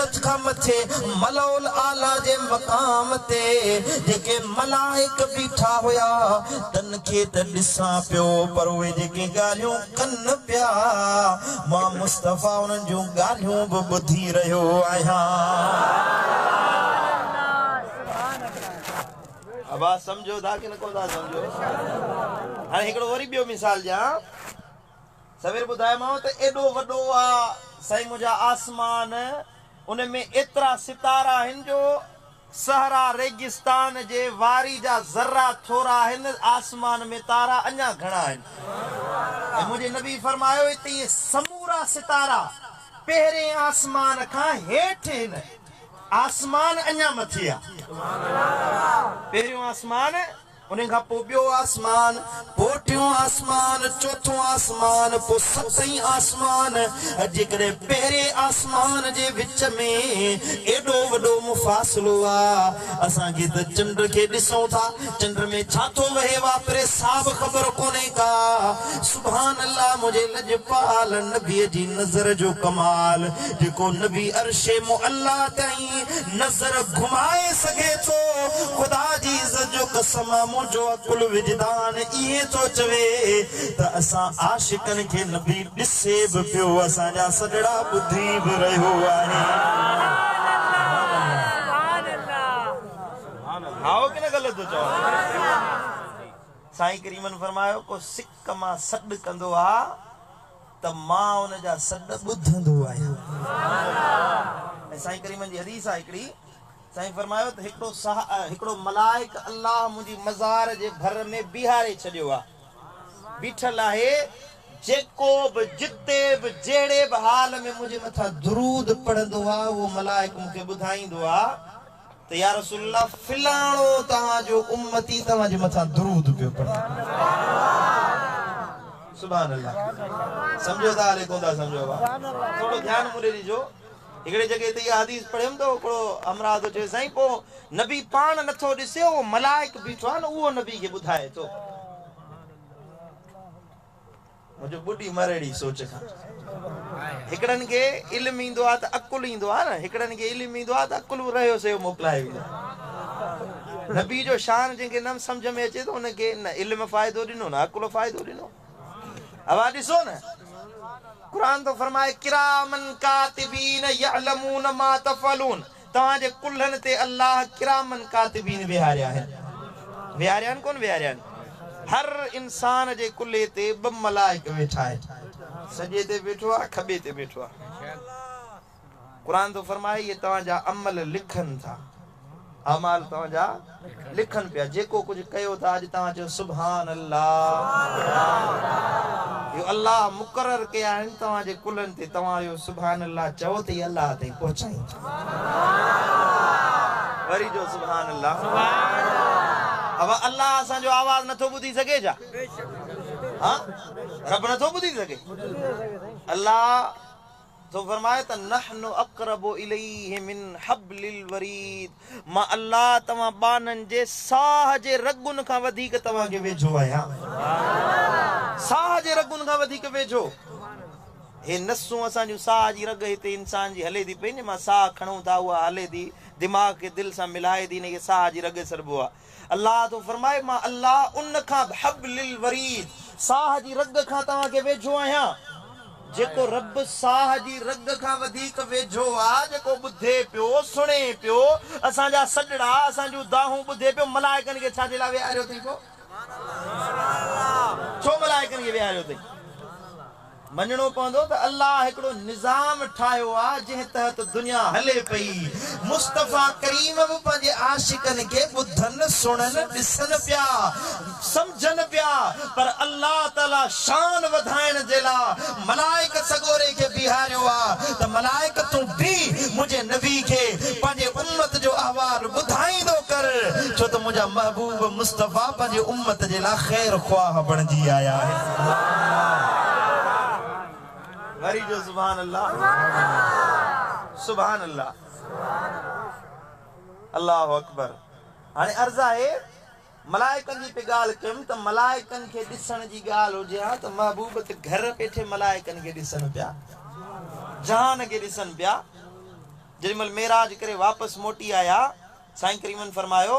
جنت کان مٿي ملأ الاعليٰ جي مقام تي جيڪي ملائڪ بيٺا هيا، تن کي ته ڏسان پيو، پر اهي جيڪي ڳالهيون ڪن پيا، مان مصطفيٰ انهن جون ڳالهيون به ٻڌي رهيو آهيان. ابا سمجهو ٿا ڪي نه ڪو ٿا سمجهو؟ هاڻي هڪڙو وري ٻيو مثال ڏيان. سوير ٻڌايومانو ته ايڏو وڏو آ سائين منهنجا آسمان، ان ۾ ايترا ستارا آهن جو صحرا ريگستان جي واري جا ذرا ٿورا آهن، آسمان ۾ تارا اڃا گهڻا آهن. ۽ منهنجي نبي فرمايو هتي اهي سمورا ستارا پهرين آسمان کان هيٺ هن، آسمان اڃا مٿي آ. پهريون آسمان. انهي کان پوء ٻيو آسمان، پوء ٽيون آسمان، چوٿون آسمان، پوء ستين آسمان. جيڪڏهن پهرين آسمان جي وچ ۾ ايڏو وڏو مفاصلو آ، اسان کي ته چنڊ کي ڏسون ٿا، چنڊ ۾ ڇا ٿو وهي واپري سا به خبر ڪونهي ڪا. سبحان الله منهنجي لڄپال نبيء جي نظر جو ڪمال، جيڪو نبي عرش معليٰ تائين نظر گهمائي سگهي ٿو، خدا جي عزت جو قسم آ منهنجو عقل وجدان ائين ٿو چوي ته اسان عاشقن کي نبي ڏسي به پيو اسان جا سڏڙا ٻڌي به رهيو آهي. هائو ڪي نه غلط ٿو چوان. سائين ڪريمن فرمايو ڪو سڪ مان سڏ ڪندو آ. ته مان ان جا سڏ ٻڌندو آهيان. ۽ سائين ڪريمن جي حديث آهي هڪڙي، سائين فرمايو ته هڪڙو هڪڙو ملائڪ الله منهنجي مزار جي ڀر ۾ بيهاري ڇڏيو آهي، بيٺل آهي، جيڪو به جتي به جهڙي به حال ۾ منهنجي مٿان درود پڙهندو آهي اهو ملائڪ مون کي ٻڌائيندو آهي ته يا رسول الله فلاڻو توهان جو امتي توهان جي مٿان درود پيو پڙهي. سبحان الله سمجهو ٿا الائي ڪونه ٿا سمجهو ابا ٿورو ڌيان مون ڏي ڏجو هڪڙي جڳهه تي اها حديث پڙهيم ته هڪڙو همراهه ٿو چوي سائين پوء نبي پاڻ نٿو ڏسي اهو ملائڪ بيٺو آهي نه اهو نبي کي ٻڌائي ٿو. منهنجو ٻڏي مر اهڙي سوچ کان. هڪڙن کي علم ايندو آهي ته عقل ايندو آهي نه، هڪڙن کي علم ايندو آهي ته عقل به رهيو سهيو موڪلائي ويندو آهي. نبي جو شان جنهن کي نه سمجهه ۾ اچي ته ان کي نه علم فائدو ڏنو نه عقل فائدو ڏنو. اوهان ڏسو نه قرآن ٿو فرمائي ڪراما ڪاتبين يعلمون ما تفعلون. توهان جي ڪلهن تي الله ڪرامن ڪاتبين ويهاريا آهن. ويهاريا آهن ڪونه ويهاريا آهن؟ هر انسان جي ڪلهي تي ٻه ملائڪ ويٺا آهن. سڄي تي ويٺو آهي، کٻي تي ويٺو آهي. قرآن ٿو فرمائي اهي توهان جا عمل لکن ٿا. اعمال توهان جا لکن پيا. جيڪو ڪجهه ڪيو ٿا اڄ توهان چيو سبحان الله. اهو الله مقرر ڪيا آهن توهان جي ڪلهن تي توهان اهو سبحان الله چئو ته اهي الله تائين پهچائين ٿا. وري چئو سبحان الله. ابا الله اسان جو آواز نٿو ٻڌي سگهي ڇا؟ ها رب نٿو ٻڌي سگهي؟ الله ٿو فرمائي ته نحن اقرب اليه من حبل الوريد مان الله توهان ٻانهن جي ساهه جي رڳن کان وڌيڪ توهان کي ويجهو آهيان. ساهه جي رڳن کان وڌيڪ ويجهو. هي نسون اسان جون ساهه جي رڳ هتي انسان جي هلي ٿي پئي نه مان ساهه کڻون ٿا اها هلي ٿي دماغ کي دل سان ملائي ٿي ان کي ساهه جي رڳ سڏبو آهي. الله ٿو فرمائي مان الله ان کان به حبل الوريد ساهه جي رڳ کان توهان کي ويجهو آهيان. جيڪو رب ساهه جي رڳ کان وڌيڪ ويجهو آ، جيڪو ٻڌي پيو، سڻي پيو، اسان جا سڏڙا، اسان جون دانهون ٻڌي پيو، ملائڪن کي ڇا جي لاء ويهاريو اٿئي پوء؟ ڇو ملائڪن کي ويهاريو اٿئي؟ مڃڻو پوندو ته الله هڪڙو نظام ٺاهيو آ جنهن تحت دنيا هلي پئي. مصطفيٰ ڪريم به پنهنجي عاشقن کي ٻڌن، سڻن، ڏسن پيا، سمجهن پيا پر الله تعاليٰ شان وڌائڻ جي لاء ملائڪ سڳوري کي بيهاريو آ ته ملائڪ تون بيهه منهنجي نبي کي پنهنجي امت جو احوال ٻڌائيندو ڪر ڇو ته منهنجا محبوب مصطفيٰ پنهنجي امت جي لاء خير خواهه بڻجي آيا آهن. وري جو سبحان الله سبحان الله الله اڪبر هاڻي عرض آهي ملائڪن جي پئي ڳالهه ڪيم ته ملائڪن کي ڏسڻ جي ڳالهه هجي ها ته محبوب ته گهر ويٺي ملائڪن کي ڏسن پيا، جهان کي ڏسن پيا. جيڏي مهل معراج ڪري واپس موٽي آيا، سائين ڪريمن فرمايو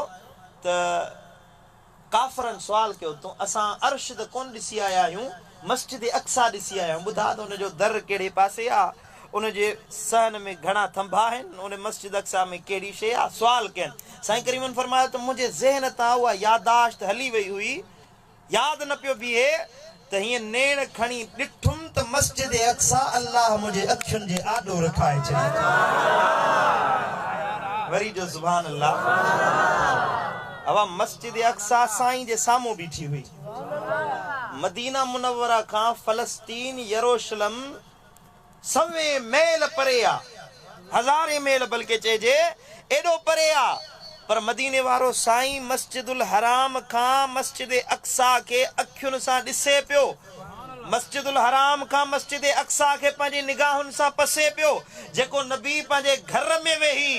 ته ڪافرن سوال ڪيو ته اسان عرش ته ڪونه ڏسي آيا آهيون، مسجد اقصيٰ ڏسي آيا آهيون، ٻڌاء ته ان جو در ڪهڙي پاسي آ، ان جي صحن ۾ گهڻا ٿنڀا آهن، ان مسجد اقصيٰ ۾ ڪهڙي شيء آ، سوال ڪين. سائين ڪريمن فرمايو ته منهنجي ذهن تان اها ياداشت هلي وئي هئي، ياد نه پيو بيهي ته هيئن نيڻ کڻي ڏٺم ته مسجد اقصيٰ الله منهنجي اکين جي آڏو رکائي ڇڏي. وري جو سبحان الله. اها مسجد اقصيٰ سائين جي سامهون بيٺي هئي. مدينه منوره کان فلسطين يروشلم سوين ميل پري آ، هزارين ميل بلڪه چئجي ايڏو پري آ، پر مديني وارو سائين مسجد الحرام کان مسجد اقصيٰ کي اکين سان ڏسي پيو، مسجد الحرام کان مسجد اقصيٰ کي پنهنجي نگاهن سان پسي پيو، جيڪو نبي پنهنجي گهر ۾ ويهي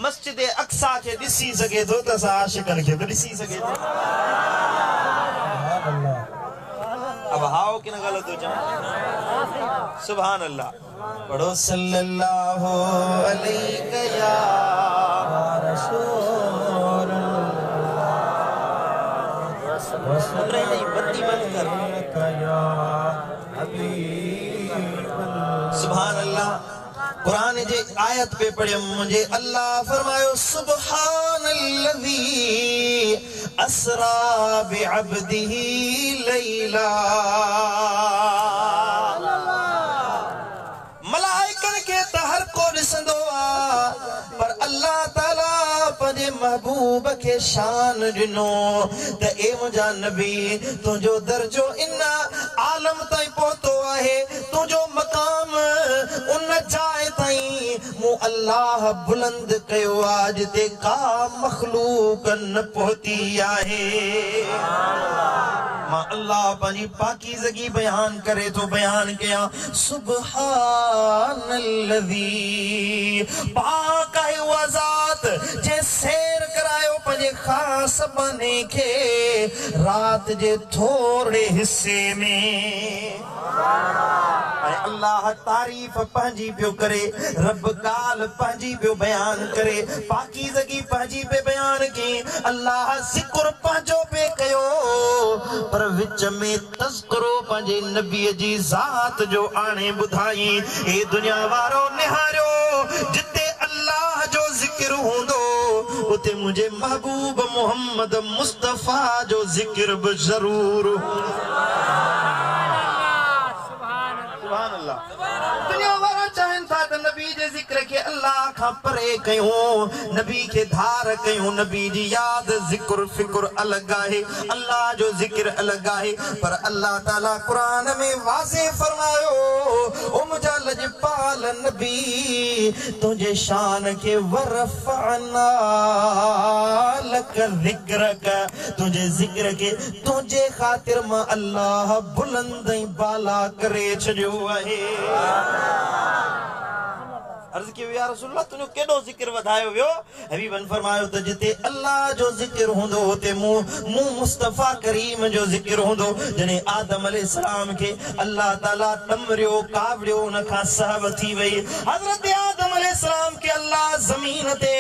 مسجد اقصيٰ کي ڏسي سگهي ٿو ته اسان عاشقن کي به ڏسي سگهي ٿو. اب هائو ڪي نه غلط ٿو چوان سبحان الله پڙهو صلي الله عليڪ يا رسول الله بتي بند ڪر سبحان الله قرآن جي آيت پي پڙهيم منهنجي الله فرمايو سبحان الذي اسريٰ بعبده ليلا ملائڪن کي ته هر ڪو ڏسندو آ پر الله تعاليٰ پنهنجي محبوب کي شان ڏنو ته اي منهنجا نبي تنهنجو درجو ان عالم تائين پهتو آهي تنهنجو مقام ان جاء تائين مون الله بلند ڪيو آ جتي ڪا مخلوق نه پهتي آهي. مان الله پنهنجي پاڪيزگي بيان ڪري ٿو بيان ڪيان سبحان الذي پاڪ آهي اها ذات جنهن سير ڪرايو پنهنجي خاص ٻانهي کي رات جي ٿورڙي حصي ۾. ۽ الله تعريف پنهنجي پيو ڪري، رب ڳالهه پنهنجي پيو بيان ڪري، پاڪيزگي پنهنجي پئي بيان ڪئي، الله ذڪر پنهنجو پئي ڪيو، پر وچ ۾ تذڪرو پنهنجي نبيء جي ذات جو آڻي ٻڌائين، اي دنيا وارو نهاريو، جتي الله جو ذڪر هوندو، اتي منهنجي محبوب محمد مصطفيٰ جو ذڪر به ضرور هوندو. سبحان الله دنيا وارا چاهين ٿا ته نبي جي ذڪر کي الله کان پري ڪيون، نبي کي ڌار ڪيون، نبي جي ياد، ذڪر، فڪر الڳ آهي، الله جو ذڪر الڳ آهي، پر الله تعالي قرآن ۾ واضح فرمايو، او منهنجا لڄپال نبي! تنهنجي شان کي ورفعنا لک ذڪرک تنهنجي ذڪر کي تنهنجي خاطر مان الله بلند ۽ بالا ڪري ڇڏيو آهي. عرض ڪيو يا رسول الله تنهنجو ڪيڏو ذڪر وڌايو ويو؟ حبيبن فرمايو ته جتي الله جو ذڪر هوندو اتي مون مون مصطفيٰ ڪريم جو ذڪر هوندو. جڏهن آدم عليه السلام کي الله تعاليٰ ڏمريو ڪاوڙيو ان کان سهو ٿي وئي. حضرت آدم عليه السلام کي الله زمين تي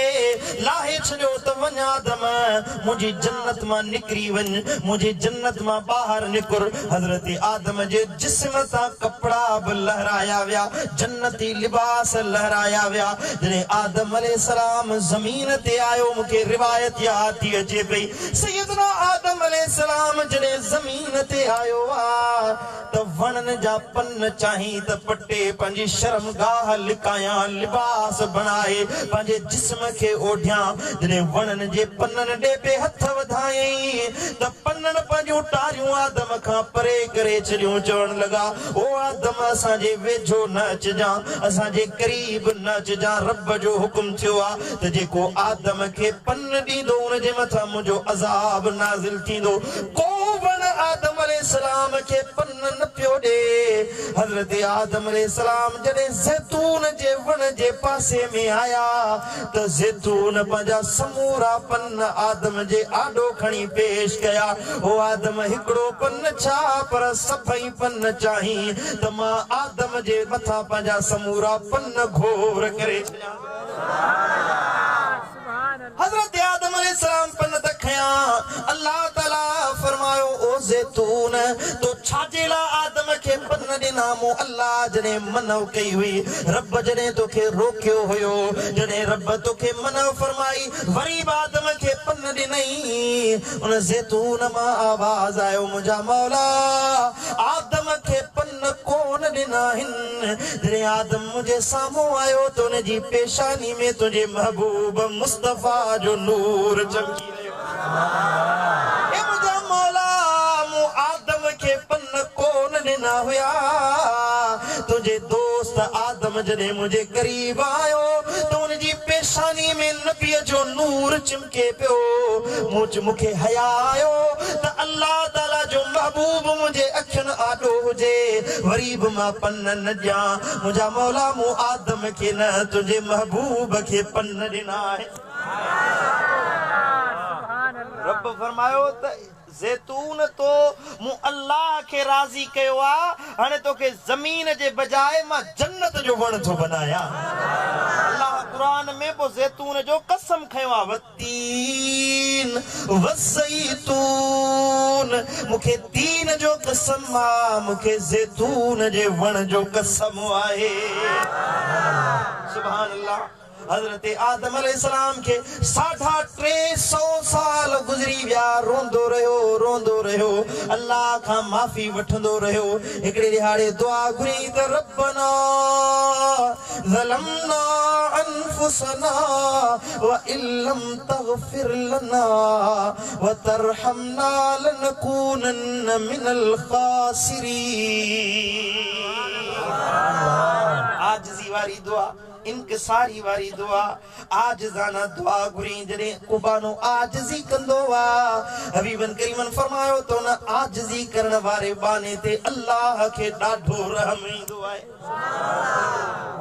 لاهي ڇڏيو ته وڃ آدم منهنجي جنت مان نڪري وڃ منهنجي جنت مان ٻاهر نڪر. حضرت آدم جي جسم تان ڪپڙا به لهرايا ويا، جنتي لباس لهرايا ويا. جڏهن آدم عليه السلام زمين تي آيو مون کي روايت ياد ٿي اچي پئي سيدنا آدم عليه السلام جڏهن زمين تي آيو آ ته وڻن جا پن چاهين ته پٽي پنهنجي شرمگاهه لڪايان لباس بڻائي پنهنجي جسم کي اوڍيان جڏهن وڻن جي پنن ڏي پئي هٿ وڌايائين ته پنن پنهنجون ٽاريون آدم کان پري ڪري ڇڏيون چوڻ لڳا او آدم اسان جي ويجهو نه اچجان، اسان جي قريب نه اچجان، رب جو حڪم ٿيو آ ته جيڪو آدم کي پن ڏيندو ان جي مٿان منهنجو عذاب نازل ٿيندو. ڪو وڻ آدم عليه السلام کي پن نه پيو ڏي. حضرت آدم عليه السلام جڏهن زيتون جي وڻ جي پاسي ۾ آيا ته زيتون پنهنجا سمورا پن آدم جي آڏو کڻي پيش ڪيا. او آدم هڪڙو پن ڇا پر سڀئي پن چاهين ته مان آدم جي مٿان پنهنجا سمورا پن گهور ڪري ڇڏيان. حضرت آدم عليه السلام پن ته کنيا، الله تعالي فرمايو، او زيتون! تو ڇا جي لاء آدم کي پن ڏنا؟ مون الله جڏهن منع ڪئي هئي، رب جڏهن توکي روڪيو هيو، جڏهن رب توکي منع فرمائي، وري به آدم کي پن ڏنئي. ان زيتون مان آواز آيو، منهنجا مولا! آدم کي پن ڪونه ڏنا آهن. جڏهن آدم منهنجي سامهون آيو ته ان جي پيشاني ۾ تنهنجي محبوب مصطفيٰ جو نور چمڪي رهيو هو. اي منهنجا مولا! مون آدم کي پن ڪونه ڏنا هيا. تنهنجي دوست آدم جڏهن منهنجي قريب آيو ته ان جي پيشاني ۾ نبيء جو نور چمڪي پيو. مون کي حياء آيو ته الله تعاليٰ جو محبوب منهنجي اکين آڏو هجي، وري به مان پن نه ڏيان. منهنجا مولا مون آدم کي نه تنهنجي محبوب کي پن ڏنا آهن. رب فرمايو ته زيتون تو مون الله کي راضي ڪيو آ، هاڻي توکي زمين جي بجاء مان جنت جو وڻ ٿو بنايان. الله قرآن ۾ پوء زيتون جو قسم کنيو آ. والتين والزيتون مون کي تين جو قسم آ، مون کي زيتون جي وڻ جو قسم آهي. سبحان الله. حضرت آدم عليه السلام کي ساڍا 300 سال گذري ويا، روئندو رهيو، روئندو رهيو، الله کان معافي وٺندو رهيو. هڪڙي ڏهاڙي دعا گهري ته ربنا ظلمنا انفسنا وان لم تغفر لنا وترحمنا لنڪونن من الخاسرين. عاجزي واري دعا. انڪساري واري دعا، عاجزانه دعا گهري، جڏهن ڪو ٻانهو عاجزي ڪندو آ، حبيبن ڪريمن فرمايو ته ان عاجزي ڪرڻ واري ٻانهي تي الله کي ڏاڍو رحم ايندو آهي.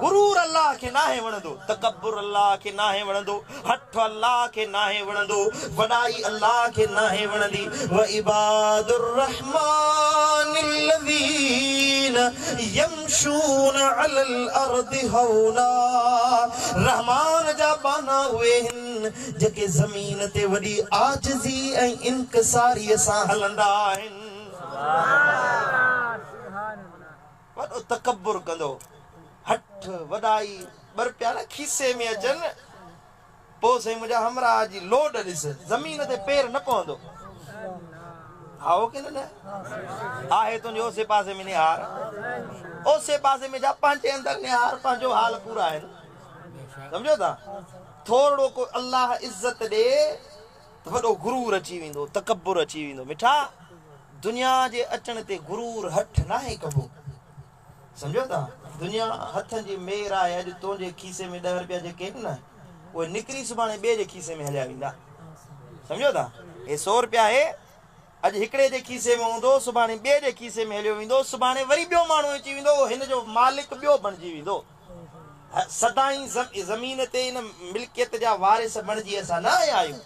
غرور الله کي ناهي وڻندو، تڪبر الله کي ناهي وڻندو، هٺ الله کي ناهي وڻندو، وڏائي الله کي ناهي وڻندي. وعباد الرحمان الذين يمشون علي الارض هونا رحمان جا ٻانها اهي هن جيڪي زمين تي وڏي عاجزي ۽ انڪساريء سان هلندا آهن. وڏو تڪبر ڪندو، هٺ، وڏائي، ٻه رپيا نه کيسي ۾ اچن، پوء سائين منهنجا همراهه جي لوڏ ڏس، زمين تي پير نه پوندو. هائو ڪين نه؟ آهي تنهنجي اوسي پاسي ۾ نهار، اوسي پاسي ۾ ڇا پنهنجي اندر نهار، پنهنجو حال پورا آهن. سمجهو ٿا؟ ٿورڙو ڪو الله عزت ڏي ته وڏو غرور اچي ويندو، تڪبر اچي ويندو. مٺا! دنيا جي اچڻ تي غرور هٺ ناهي ڪبو. سمجهو ٿا؟ دنيا هٿن جي مير آهي، اڄ تنهنجي کيسي ۾ ڏهه رپيا جيڪي آهن نه، اهي نڪري سڀاڻي ٻئي جي کيسي ۾ هليا ويندا. سمجهو ٿا؟ هي سو رپيا آهي، اڄ هڪڙي جي کيسي ۾ هوندو، سڀاڻي ٻئي جي کيسي ۾ هليو ويندو، سڀاڻي وري ٻيو ماڻهو اچي ويندو، اهو هن جو مالڪ ٻيو بڻجي ويندو. سدائين زمين تي ان ملڪيت جا وارث بڻجي اسان نه آيا آهيون.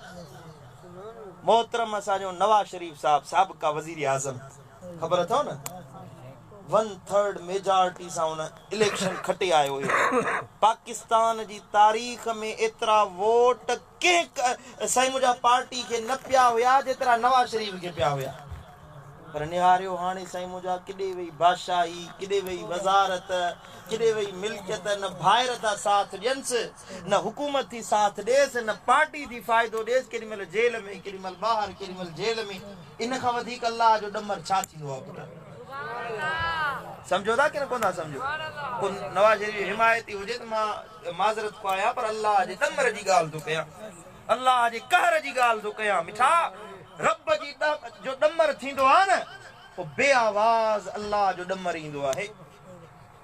محترم اسان جو نواز شريف صاحب سابقه وزيراعظم خبر اٿو نه ون ٿرڊ ميجارٽي سان ان اليڪشن کٽي آيو هيو. پاڪستان جي تاريخ ۾ ايترا ووٽ ڪنهن سائين منهنجا پارٽي کي نه پيا هيا جيترا نواز شريف کي پيا هيا. پر نهاريو هاڻي سائين منهنجا ڪڏي وئي بادشاهي، ڪڏي وئي وزارت، ڪڏي وئي ملڪيت، نه ڀائر ٿا ساٿ ڏينس، نه حڪومت ٿي ساٿ ڏيس، نه پارٽي ٿي فائدو ڏيس، ڪيڏي مهل جيل ۾، ڪيڏي مهل ٻاهر، ڪيڏي مهل جيل ۾، ان کان وڌيڪ الله جو ڏمر ڇا ٿيندو آ پٽ؟ سمجهو ٿا ڪي نه ڪونه ٿا سمجهو؟ ڪو نواز شريف جو حمايتي هجي ته مان معذرت خواهه آهيان پر الله جي ڏمر جي ڳالهه ٿو ڪيان. الله جي قهر جي ڳالهه ٿو ڪيان مٺا، رب جي جو ڏمر ٿيندو آ نه پوء بي آواز الله جو ڏمر ايندو آهي.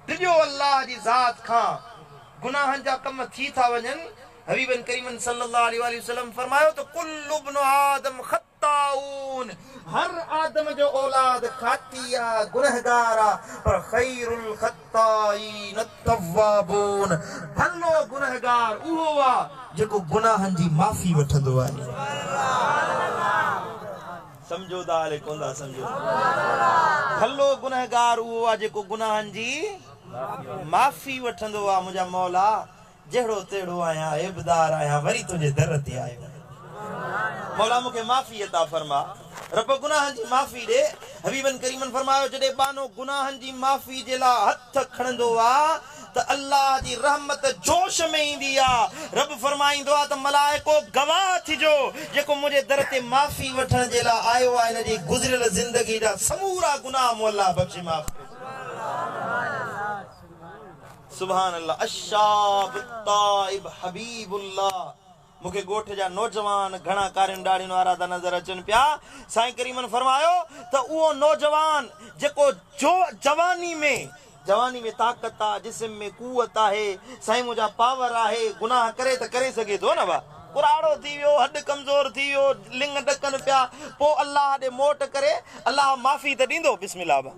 ڊڄو الله جي ذات کان، گناهن جا ڪم ٿي ٿا وڃن، حبيبن ڪريمن صلّي الله عليه واٰله وسلّم فرمايو ته ڪل ابن آدم خطاء. الخطاؤون هر آدم جو اولاد خاطي آ، گنهگار آ، پر خير الخطائين التوابون ڀلو گنهگار اهو آ جيڪو گناهن جي معافي وٺندو آهي. سمجهو ٿا الائي ڪونه ٿا سمجهو. ڀلو گنهگار اهو آ جيڪو گناهن جي معافي وٺندو آ. منهنجا مولا جهڙو تهڙو آهيان، عيبدار آهيان، وري تنهنجي در تي آيو آهيان. مولا مون کي معافي عطا فرما. رب گناهن جي معافي ڏي. حبيبن ڪريمن فرمايو جڏهن ٻانهو گناهن جي معافي جي لاء هٿ کڻندو آ ته الله جي رحمت جوش ۾ ايندي آ. رب فرمائيندو آ ته ملائڪو گواهه ٿجو جيڪو منهنجي در تي معافي وٺڻ جي لاء آيو آ هن جي گذريل زندگي جا سمورا گناهه مون الله بخشي معاف ڪري ڇڏيا. سبحان الله الشاب التائب حبيب الله مون کي ڳوٺ جا نوجوان گهڻا ڪارين ڏاڙهين وارا ٿا نظر اچن پيا. سائين ڪريمن فرمايو ته اهو نوجوان جيڪو جواني ۾ جواني ۾ طاقت آ، جسم ۾ قوت آهي، سائين منهنجا پاور آهي، گناهه ڪري ته ڪري سگهي ٿو نه ڀا. ڪراڙو ٿي ويو، هڏ ڪمزور ٿي ويو، لڱ ڏڪن پيا، پوء الله ڏي موٽ ڪري، الله معافي ته ڏيندو. بسم الله ڀا.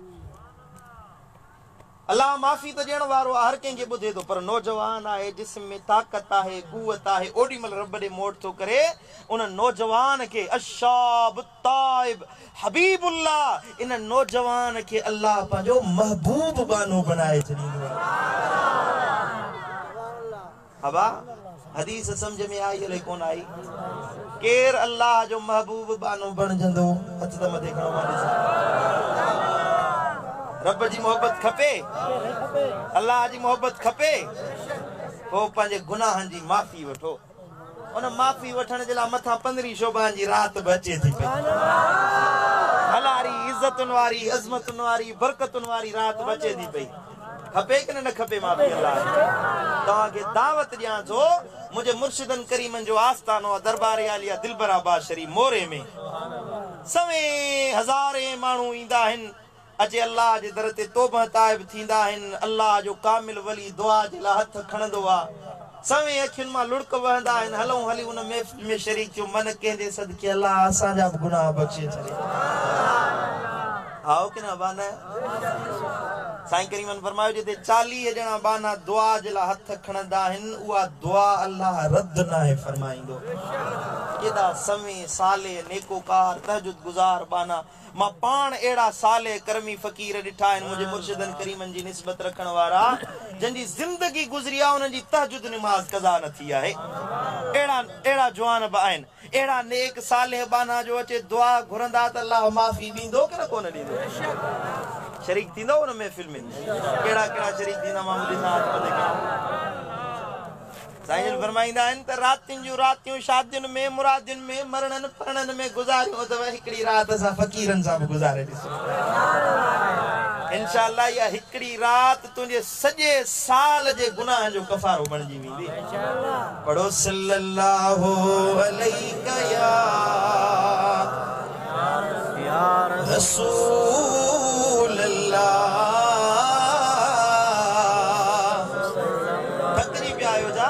الله معافي ته ڏيڻ وارو آهي، هر ڪنهن کي ٻڌي ٿو، پر نوجوان آهي، جسم ۾ طاقت آهي، قوت آهي، اوڏي مهل رب ڏي موٽ ٿو ڪري، ان نوجوان کي، الشاب التائب حبيب الله، ان نوجوان کي الله پنهنجو محبوب ٻانهو بڻائي ڇڏيندو آهي. ابا حديث سمجهه ۾ آئي الائي ڪونه آئي؟ ڪير الله جو محبوب ٻانهو بڻجندو؟ هٿ ته مٿي کڻو مان ڏسان. رب جي محبت کپي؟ الله جي محبت کپي؟ پوء پنهنجي گناهن جي معافي وٺو. ان معافي وٺڻ جي لاء مٿان پندرهين شعبان جي رات به اچي ٿي پئي. ڀلاري، عزتن واري، عظمتن واري، برڪتن واري رات به اچي ٿي پئي. کپي ڪي نه کپي معافي الله جي؟ توهان کي دعوت ڏيان ٿو منهنجي مرشدن ڪريمن جو آستانو آ دربار عاليه دلبر آباد شريف موري ۾ سوين هزارين ماڻهو ايندا آهن اچي الله جي در تي توبه تائب ٿيندا آهن الله جو ڪامل ولي دعا جي لاء هٿ کڻندو آ سوين اکين مان لڙڪ وهندا آهن هلون هلي ان محفل ۾ شريڪ ٿيو من ڪنهن جي صدقي الله اسان جا به گناهه بخشي ڇڏي. هائو ڪي نه ٻانها؟ سائين ڪريمن فرمايو جتي 40 ڄڻا ٻانها دعا جي لاء هٿ کڻندا آهن اها دعا الله رد ناهي فرمائيندو. ڪيڏا سوين صالح نيڪوڪار تهجد گذار ٻانها مان پاڻ اهڙا صالح ڪرمي فقير ڏٺا آهن منهنجي مرشدن ڪريمن جي نسبت رکڻ وارا جن جي زندگي گذري آهي انهن جي تهجد نماز قضا نه ٿي آهي اهڙا اهڙا جوان به آهن اهڙا نيڪ صالح ٻانها جو اچي دعا گهرندا ته الله معافي ڏيندو ڪي نه ڪونه ڏيندو شريڪ ٿيندؤ ان محفل ۾ ڪهڙا ڪهڙا شريڪ ٿيندا مان به ڏسان هٿ مٿي کڻو. سائين جن فرمائيندا آهن ته راتين جون راتيون شادين ۾ مرادين ۾ مرڻن پرڻن ۾ گذاريون اٿو هڪڙي رات اسان فقيرن سان به گذاري ڏسو انشاء الله اها هڪڙي رات تنهنجي سڄي سال جي گناهن جو ڪفارو بڻجي ويندي پڙهو صلي الله عليڪ يا رسول الله ٿڪجي پيا آهيو ڇا؟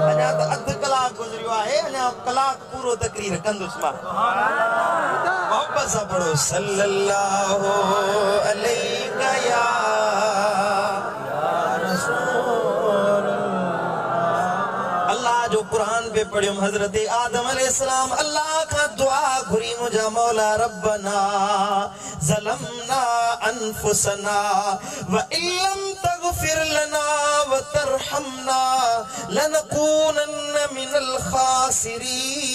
اڃا ته اڌ ڪلاڪ گذريو آهي اڃا ڪلاڪ پورو تقرير ڪندس مان. محبت سان پڙهو صلي الله عليڪ يا رسول الله. الله جو قرآن پي پڙهيم حضرت آدم عليه السلام الله کان دعا گهري منهنجا مولا ربنا ظلمنا انفسنا وان لم تغفر لنا وترحمنا لنڪونن من الخاسرين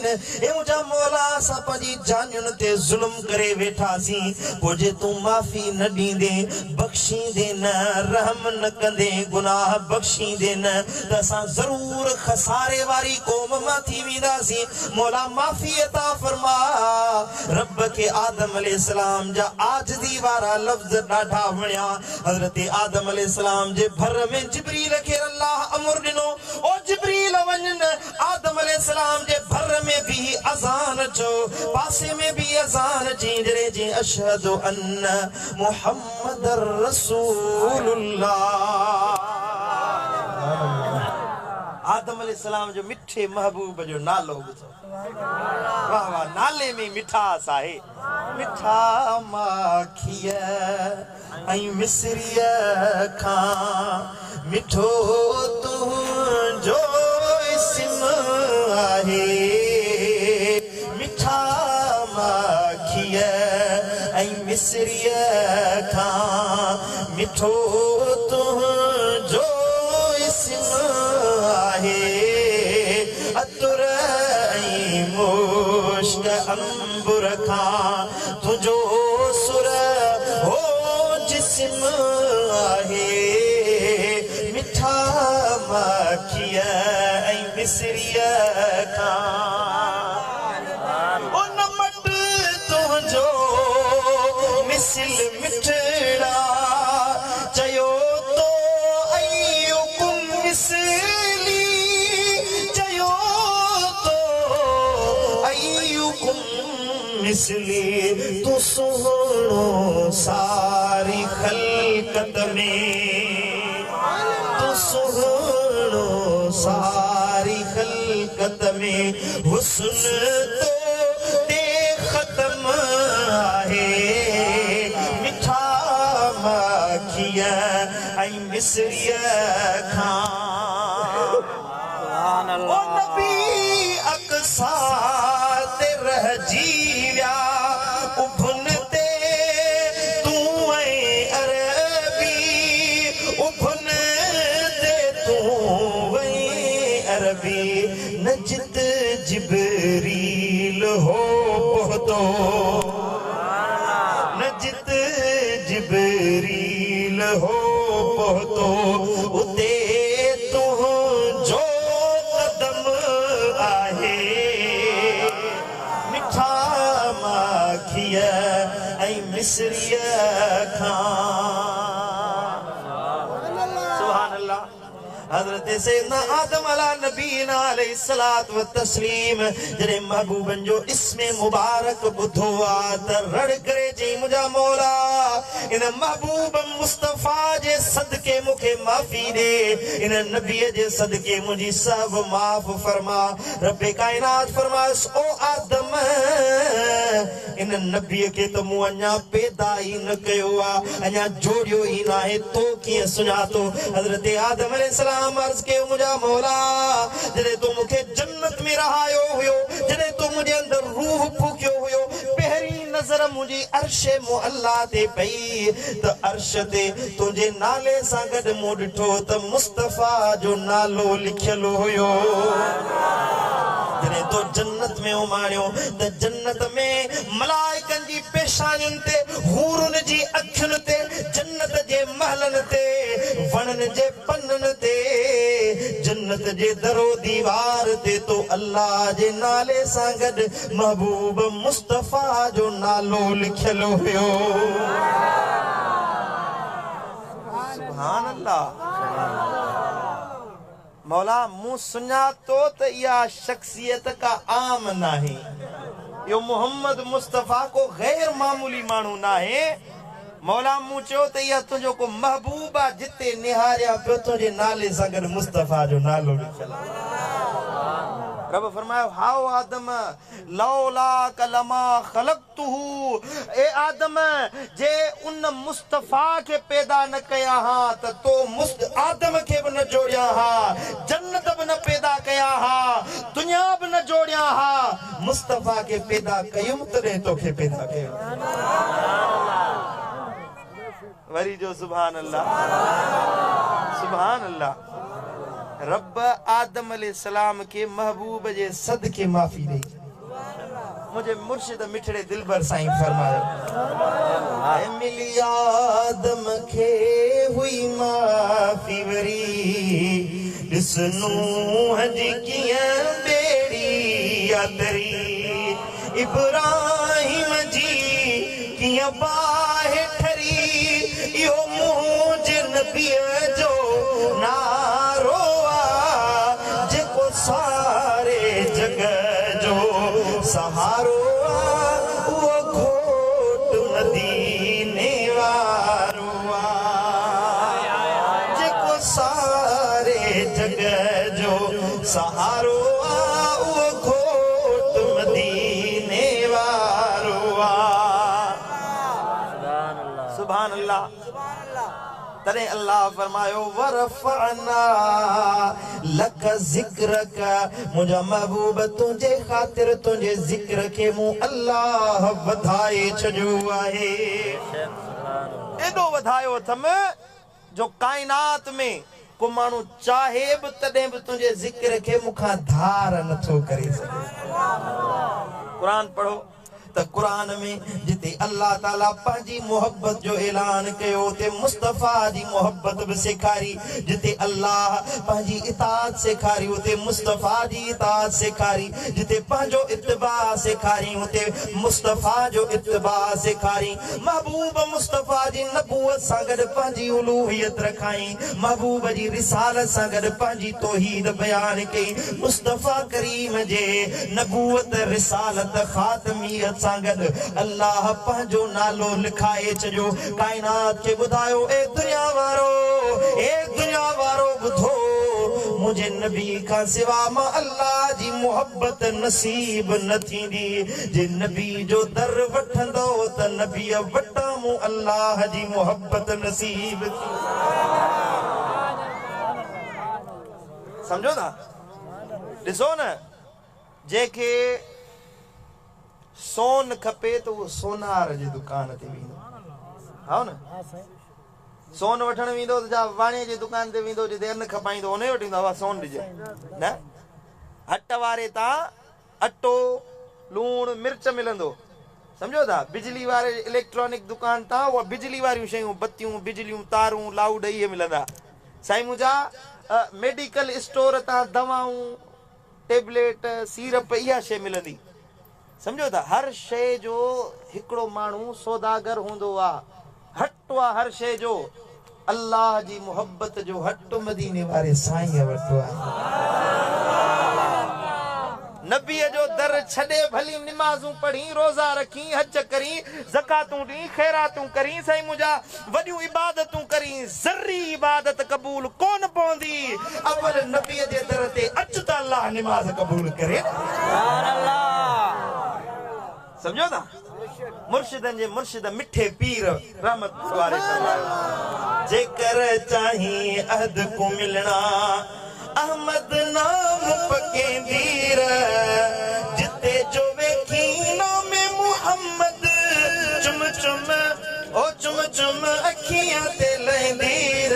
اي منهنجا مولا اسان پنهنجي جانين تي ظلم ڪري ويٺاسين پوء جي تون معافي نه ڏيندين بخشيندين نه رحم نه ڪندين گناهه بخشيندين نه ته اسان ضرور خساري واري قوم مان ٿي وينداسين مولا معافي عطا فرماء رب کي آدم عليه السلام جا عاجزي وارا لفظ ڏاڍا وڻيا. حضرت آدم عليه السلام جي ڀر ۾ جبريل کي الله امر ڏنو، او جبريل وڃ نه آدم عليه السلام جي ڀر ۾ بيهي اذان چئو، پاسي ۾ بيهي اذان چئين جڏهن چئين اشهد ان محمدا رسول الله. आदम अलैहिस्सलाम जो मिठे महबूब जो नालो ॿुधो। वाह वाह, नाले में मिठास आहे। मिठा माखीअ ऐं मिसरीअ खां मिठो तुंहिंजो इस्म आहे। मिठा माखीअ ऐं मिसरीअ खां मिठो तुंहिंजो इस्म आहे। अतुर ऐं मुश्क अंबुर खां तुंहिंजो सुर हो जिस्म आहे। मिठा माखीअ ऐं मिसरीअ खां उन मट तुंहिंजो मिसिल मिठड़ा चयो तो अय्युकुम मिसली, चयो तो अय्युकुम मिसली। तूं सुहिणो सारी ख़लकत में, तूं सुहिणो सारी ख़लकत में, हुस्न तो ते ख़त्म आहे। मिठा माखीअ ऐं मिसरीअ खां ओ नबी अक़सा ते रहिजी विया, उभन ते तूं ऐं अरबी, उभन ते तूं ऐं अरबी। न जित जिबरील हो पहुतो, न जित जिबरील हो पहुतो, उते तुंहिंजो कदम आहे। मिठा माखीअ ऐं मिसरीअ खां। सुभान अल्लाह। हज़रत सैयदना आदम अला नबीना अलैहिस्सलात व तस्लीम जॾहिं महबूबनि जो इस्म मुबारक ॿुधो आहे त रड़ करे चई, मुंहिंजा मौला, इन महबूब मुस्तफ़ा जे सदके मूंखे माफ़ी ॾे, इन नबीअ जे सदके मुंहिंजी सभु माफ़ फरमा। रब काइनात फरमायुसि, ओ आदम, इन नबीअ खे त मूं अञा पैदा ई न कयो आहे, अञा जोड़ियो ई न आहे, तो कीअं सुञातो? हज़रत आदम अलैहिस्सलाम अर्ज़ कयो, मुंहिंजा मौला, जॾहिं तूं मूंखे जन्नत में रहायो हुयो, जॾहिं तूं मुंहिंजे अंदरि रूह फूकियो हुयो, पहिरीं नज़र मुंहिंजी अर्श मुअल्ला ते पई त अर्श ते तुंहिंजे नाले सां गॾु मूं ॾिठो त मुस्तफ़ा जो नालो लिखियल हुयो। जॾहिं तो जन्नत में उमारियो त जन्नत में मलाइकनि जी पेशानियुनि ते, हूरुनि जी अखियुनि ते, जन्नत जे महलनि ते, वणनि जे पननि ते, जन्नत जे दरो दीवार ते तो अल्लाह जे नाले सां गॾु महबूब मुस्तफ़ा जो नालो लिखियल हुयो। सुभान अल्लाह। मौला, मूं सुञातो त इहा शख्सियत का आम नाहे, इहो मोहम्मद मुस्तफ़ा को गैर मामूली माण्हू नाहे। मौला, मूं चयो त इहा तुंहिंजो को महबूब आहे, जिते निहारियां पियो तुंहिंजे नाले सां गॾु मुस्तफ़ा जो नालो लिखियलु आहे। रब फरमायो, हाओ आदम, लौला कलमा खलक़तुहू, ए आदम, जे उन मुस्तफ़ा खे पैदा न कया हा त तो आदम खे बि न जोड़िया हा, जन्नत बि न पैदा कया हा, दुनिया बि न जोड़िया हा, मुस्तफ़ा खे पैदा कयुमि तॾहिं तोखे पैदा कयो। वरी जो सुभान अल्लाह, सुभान अल्लाह। रब आदम अलैहिस्सलाम खे महबूब जे सदके माफ़ी ॾेई। मुंहिंजे मुर्शिद मिठड़े दिलबर साईं फरमायो, मिली आदम खे हुई माफ़ी वरी, ॾिस नूह जी कीअं ॿेड़ी आतरी, इब्राहिम जी कीअं बाहि ठरी, इहो मुंहिंजे नबीअ जो नारो आहे, जेको सारे जग जो सहारो आहे, उहो घोट मदीने वारो आहे, जेको सारे जग جو सहारो आ, उहो घोट मदीने वारो आ। सुभान अल्लाह। तॾहिं अल्लाह फरमायो वरफ़अना लक ज़िक्रक, मुंहिंजा महबूब तुंहिंजे ख़ातिर तुंहिंजे ज़िक्र खे मूं अल्लाह वधाए छॾियो आहे। एॾो वधायो अथमि जो काइनात में को माण्हू चाहे बि तॾहिं बि तुंहिंजे ज़िक्र खे मूंखां धार नथो करे सघे। क़ुर पढ़ो त क़ुर में जिते अल्लाह ताला पंहिंजी मोहबत जो ऐलान कयो, उते मुस्तफ़ा जी मोहबत बि सेखारी। जिते अल्लाह पंहिंजी इताअत सेखारी, उते मुस्तफ़ा जी इताअत सेखारी। जिते पंहिंजो इत्तिबा सेखारी, उते मुस्तफ़ा जो इत्तिबा सेखारी। महबूब मुस्तफ़ा जी नबूअत सां गॾु पंहिंजी उलूहियत रखाई, महबूब जी रिसालत सां गॾु पंहिंजी तौहीद बयान कई। मुस्तफ़ा करीम जे नबूअत, रिसालत, ख़ातमियत सां गॾु अल्लाह पंहिंजो नालो लिखाए छॾियो। काइनात खे ॿुधायो, ए दुनिया वारो, ए दुनिया वारो ॿुधो, मुंहिंजे नबी खां सिवा मां अल्लाह जी मोहबत नसीब न थींदी। जे नबी जो दर वठंदो त नबीअ वटां मूं अल्लाह जी मोहबत नसीब थी। सम्झो था, ॾिसो न, जंहिंखे सोन खपे त उहो सोनार जे दुकान ते वेंदो। हा न, सोन वठण वेंदो त जा वाणे जे दुकान ते वेंदो, जिते अन खपाईंदो उन वटि ईंदो, हवा सोन ॾिजे न। हट वारे तां अटो, लूणु, मिर्च मिलंदो, सम्झो था। बिजली वारे इलेक्ट्रॉनिक दुकान तां उहा बिजली वारियूं शयूं, बत्तियूं, बिजलियूं, तारूं, लाउड इहे मिलंदा। साईं मुंहिंजा, मेडिकल स्टोर तां दवाऊं, टेबलेट, सीरप, इहा शइ मिलंदी, सम्झो था। हर शइ जो हिकिड़ो माण्हू सौदागर हूंदो आहे, हटु आहे हर शइ जो। अल्लाह जी मोहबत जो हटु मदीने वारे साईं वटि आहे। नबीअ जो दर छॾे भली निमाज़ूं पढ़ी, रोज़ा रखी, हज करी, ज़कातूं ॾी, ख़ैरातूं करी, साईं मुंहिंजा वॾियूं इबादतूं करी, ज़र्री इबादत क़बूल कोन पवंदी। अवल नबीअ जे दर ते अचु त अल्लाह निमाज़ क़बूल करे। सम्झो था, मुर्शिदनि जे मुर्शिद मिठे पीर रहमत वारे फरमायो, जेकर चाही अहद को मिलणा, अहमद नाम पकेंदीर, जिते जो वेखी नाम मोहम्मद, चुम चुम ओ चुम चुम अखियां ते लहंदीर,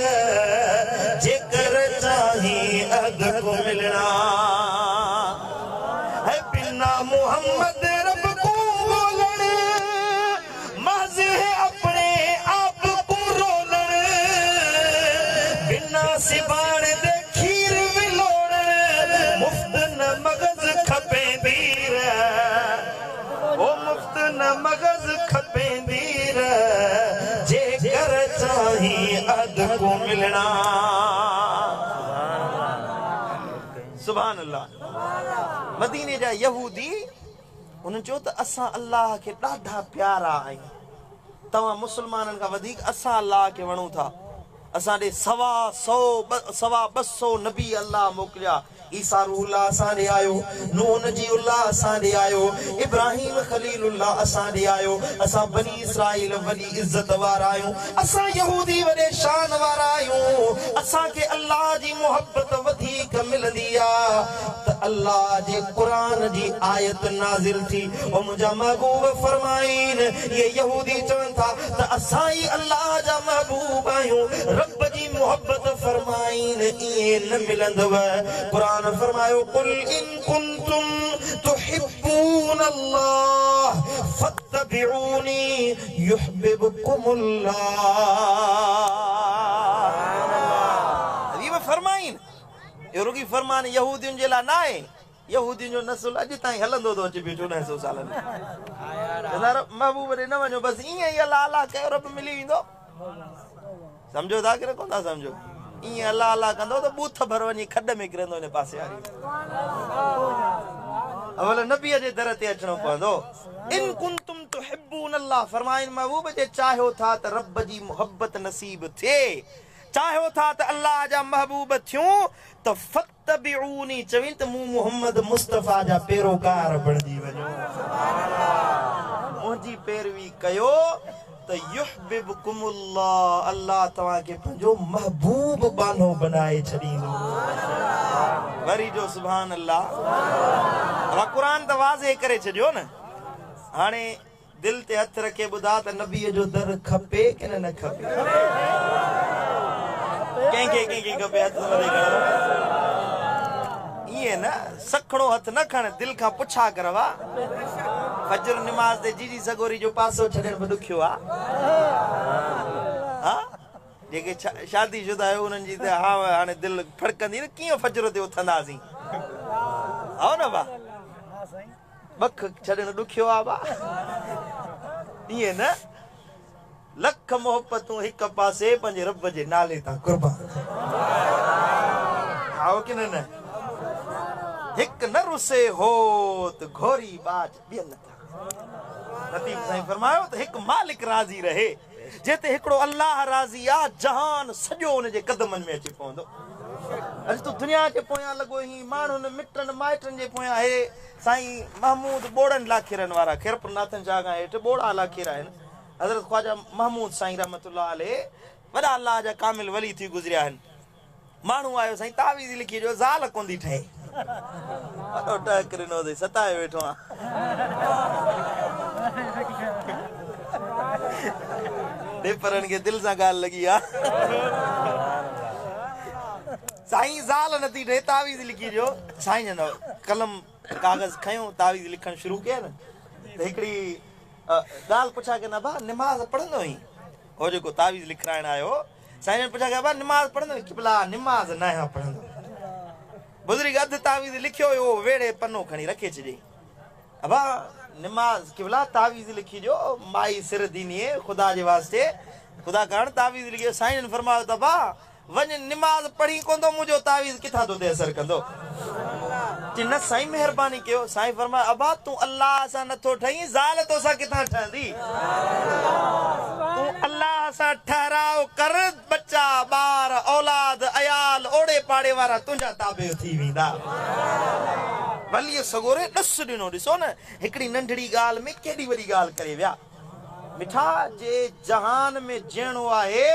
जेकर चाही अहद को मिलणा है, बिना मोहम्मद रब को बोलण, महज़ है अपने आप को रोलण, बिना सिबाण दे खीर विलोड़ण, मुफ़्त न मग़ज़ खपेंदीर, ओ मुफ़्त न मग़ज़ खपेंदीर, जेकर चाही अहद को मिलणा। सुभान अल्लाह। मदीने जा यहूदी उन्हनि चयो त असां अल्लाह खे ॾाढा प्यारा आहियूं, तव्हां मुस्लमाननि खां वधीक असां अल्लाह खे वणूं था। असां ॾे 125 225 नबी अल्लाह मोकिलिया। ईसा रूहुल्लाह असां ॾे आयो, नूह नजी उल्लाह असां ॾे आयो, इब्राहिम ख़लीलुल्लाह असां ॾे आयो। असां बनी इसराइल वॾी इज़त वारा आहियूं, असां यहूदी वॾे शान वारा आहियूं। असांखे अल्लाह जी मोहबत वधीक मिलंदी आहे त अल्लाह जे क़ुर जी आयत नाज़िल थी। ओ मुंहिंजा महबूब फरमाइन, इहे यहूदी चवनि था त असां ई अल्लाह जा महबूब आहियूं, रब जी मोहबत फरमाइन ईअं न मिलंदव। क़ुर फरमायो, कुल इन कुंतुम तुहिब्बून अल्लाह फत्तबिऊनी युहिब्बुकुमुल्लाह। हबीब फरमाइन, इहो रुगी फरमान यहूदियुनि जे लाइ न आहे। यहूदियुनि जो नस्ल अॼु ताईं हलंदो थो अचे पियो 1400 सालनि में। महबूब ॾे न वञो, बसि ईअं ई अल्लाह अल्लाह कयो रब मिली वेंदो। सम्झो था की न कोन था सम्झो? ईअं अल्लाह अल्लाह कंदो त बूथ भर वञी खॾ में किरंदो हिन पासे वारी। अवल नबीअ जे दर ते अचिणो पवंदो। इन कुंतुम तुहिब्बून अल्लाह, फरमाइन महबूब जे चाहो था त रब जी मोहबत नसीब थिए, चाहियो था त अल्लाह जा महबूब थियूं त फत्तबिऊनी चवीं त मूं मुहम्मद मुस्तफ़ा जा पैरोकार बणिजी वञो, मुंहिंजी पैरवी कयो त युहबिबकुमुल्लाह, अल्लाह तव्हांखे पंहिंजो महबूब बानो बनाए छॾींदो। वरी जो सुभान अल्लाह। क़ुर त वाज़े करे छॾियो न। हाणे दिल ते हथ रखे ॿुधा त नबीअ जो दर खपे की न खपे? कंहिंखे कंहिंखे खपे? हथ मथे खणो। ईअं न सखड़ो हथ न खण, दिल खां पुछा करवा। फजर नमाज़ ते जीजी सगोरी जो पासो छॾणु बि ॾुखियो आहे। हा, जेके शादी शुदा आहियो उन्हनि जी त हा हाणे दिलि फड़कंदी न, कीअं फजर ते उथंदासीं? हा न भा, बख छॾणु ॾुखियो आहे भा। ईअं न लख मोहबतूं हिक पासे, पंहिंजे रब जे नाले तां कुर्बान। हाओ की न? हिक न रुसे हो त घोरी बाज ॿियनि था। लतीफ़ साईं फरमायो त हिक मालिक राज़ी रहे, जेते हिकिड़ो अल्लाह राज़ी आहे, जहान सॼो हुनजे कदमनि में अची पवंदो। अॼु तूं दुनिया जे पोयां लॻो ही, माण्हुनि मिटनि माइटनि जे पोयां। हे साईं महमूद ॿोड़नि लाखेरनि वारा, खैरपुर नाथन शाह खां हेठि ॿोड़ा लाखेरा आहिनि। हज़रत ख्वाजा महमूद साईं रहमतुल्लाह अलैह वॾा अल्लाह जा कामिल वली थी गुज़रिया आहिनि। माण्हू आयो, साईं तावीज़ लिखी ॾियो, ज़ाल कोन थी ठहे। वॾो टहक ॾिनो अथई, सताए वेठो आहियां। ॾेपरनि खे दिलि सां ॻाल्हि लॻी आहे। साईं ज़ाल नथी ठहे, तावीज़ लिखी ॾियो। साईं जन कलम कागज़ खयो, तावीज़ लिखणु शुरू कयो न, त हिकिड़ी ॻाल्हि पुछा कनि, भा निमाज़ पढ़ंदो आहीं? हो जेको तावीज़ लिखाइण आयो, साईं जन पुछा कया, भा निमाज़ पढ़ंदो? किबला निमाज़ न आहियां पढ़ंदो। बुज़ुर्ग अधु तावीज़ लिखियो हुयो, वेड़े पनो खणी रखे छॾियईं। अबा निमाज़ किबला तावीज़ लिखी ॾियो, माई सिर दीनी ख़ुदा जे वास्ते, ख़ुदा कारण तावीज़ लिखियो। साईं जन फरमायो त भा वञ, निमाज़ पढ़ी कोन थो, मुंहिंजो तावीज़ किथां तो ते असर कंदो? चई न साईं महिरबानी कयो। साईं फरमायो अबा तूं अल्लाह सां नथो ठही, ज़ाल तोसां किथां ठहंदी? तूं अल्लाह सां ठहिराव कर, बच्चा ॿार औलाद अयाल ओड़े पाड़े वारा तुंहिंजा ताबे थी वेंदा। वलीअ सगोरे ॾस ॾिनो। ॾिसो न, हिकिड़ी नंढड़ी ॻाल्हि में केॾी वॾी ॻाल्हि करे विया। मिठा, जे जहान में जीअणो आहे,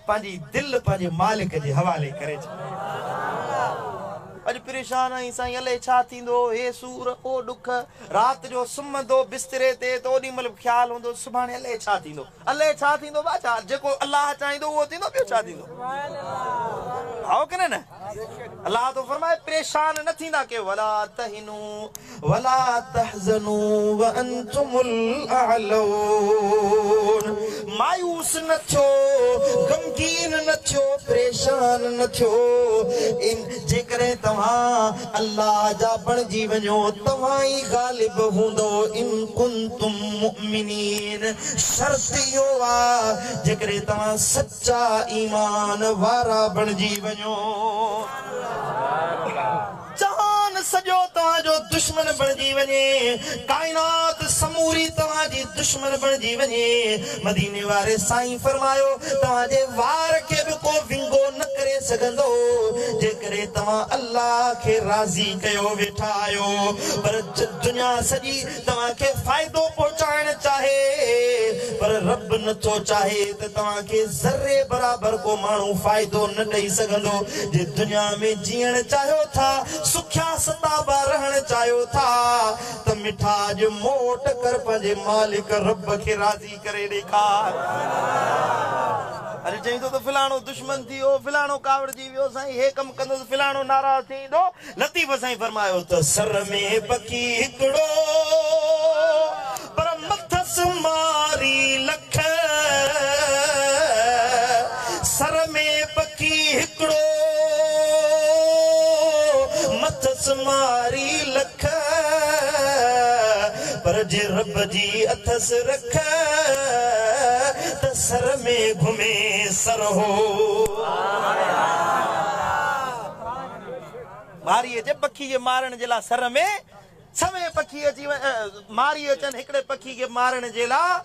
पंहिंजी दिलि पंहिंजे मालिक जे हवाले करे छॾ। अॼु परेशान आहीं साईं, अलाए छा थींदो, हे सूर ओ ॾुख। राति जो सुम्हंदो बिस्तरे ते त ओॾी महिल ख़्यालु हूंदो सुभाणे अलाए छा थींदो, अलाए छा थींदो। बा छा जेको अल्लाह चाहींदो उहो थींदो, ॿियो छा थींदो? हाओ की न? अल्लाह थो फरमाए परेशान न थींदा कयो। वला तहिनू वला तहज़नू व अंतुमुल अअलून। मायूस न थियो, ग़मगीन न थियो, परेशान न थियो। इन जेकॾहिं तव्हां अल्लाह जा बणिजी वञो, तव्हां ई ग़ालिब हूंदो। इन कुंतुम मुमिनीन। शर्त इहो आहे जेकॾहिं तव्हां सच्चा ईमान वारा बणिजी वञो। जहान सॼो तव्हांजो दुश्मन बणिजी वञे, काइनात समूरी तव्हांजी दुश्मन बणिजी वञे, मदीने वारे साईं फरमायो तव्हांजे वार खे बि को विंगो न करे सघंदो, जेकॾहिं तव्हां अल्लाह खे राज़ी कयो वेठा आहियो। पर दुनिया सॼी तव्हांखे फ़ाइदो पहुचाइण चाहे, पर रब नथो चाहे त तव्हांखे ज़रे बराबरि को माण्हू फ़ाइदो न ॾेई सघंदो। जे दुनिया में जीअण चाहियो था, सुखिया सताबा रहण चाहियो था, त मिठा अॼु मोट कर, पंहिंजे मालिक रब खे राज़ी करे ॾेखार। अरे चई थो त फलाणो दुश्मन थी वियो, फलाणो कावड़जी वियो, साईं हे कमु कंदो त फलाणो नाराज़ थी ईंदो। लतीफ़ साईं फरमायो त सर में पखी हिकिड़ो, पर मथसि मारी लख। सर में पखी हिकिड़ो, मथसि मारी लख, पर जे रब जी अथसि रख, त सर में घुमे सर हो। मारी अचे पखी खे मारण जे लाइ सर में सवे पखी अची मारी अचनि, हिकिड़े पखी खे मारण जे लाइ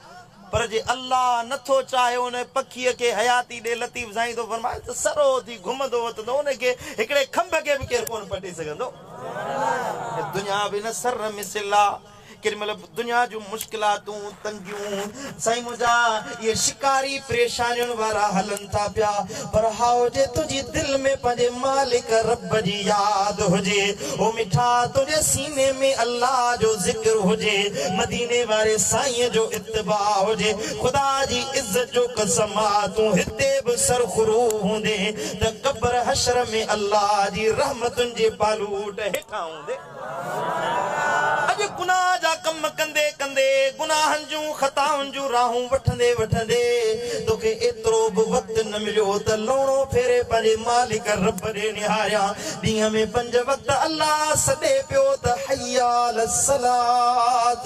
पर जे अल्लाह नथो चाहे उन पखीअ खे हयाती ॾे। लतीफ़ साईं थो फरमाए त सरो थी घुमंदो वतंदो, उनखे हिकिड़े खंभ खे बि केरु कोन पटी सघंदो। दुनिया बि न सर मिसिल आहे। केॾी महिल दुनिया जूं मुश्किलातूं तंगियूं साईं मुंहिंजा इहे शिकारी परेशानियुनि वारा हलनि था पिया, पर हाओ जे तुंहिंजी दिलि में पंहिंजे मालिक रब जी यादि हुजे, ओ मिठा तुंहिंजे सीने में अल्लाह जो ज़िक्र हुजे, मदीने वारे साईं जो इत्तिबा हुजे, ख़ुदा जी इज़त जो कसम आहे तूं हिते बि सरख़ुरू हूंदे त क़बर हशर में अल्लाह जी रहमतुनि जे पालूट हेठां हूंदे। अॼु गुनाह जा कम कंदे कंदे, गुनाहनि जूं ख़ताउनि जूं राहूं वठंदे वठंदे तोखे एतिरो बि वक़्तु न मिलियो त लोणो फेरे पंहिंजे मालिक रब ॾे निहारियां। ॾींहं में 5 वक़्त अल्लाह सॾे पियो त हय्याल सलात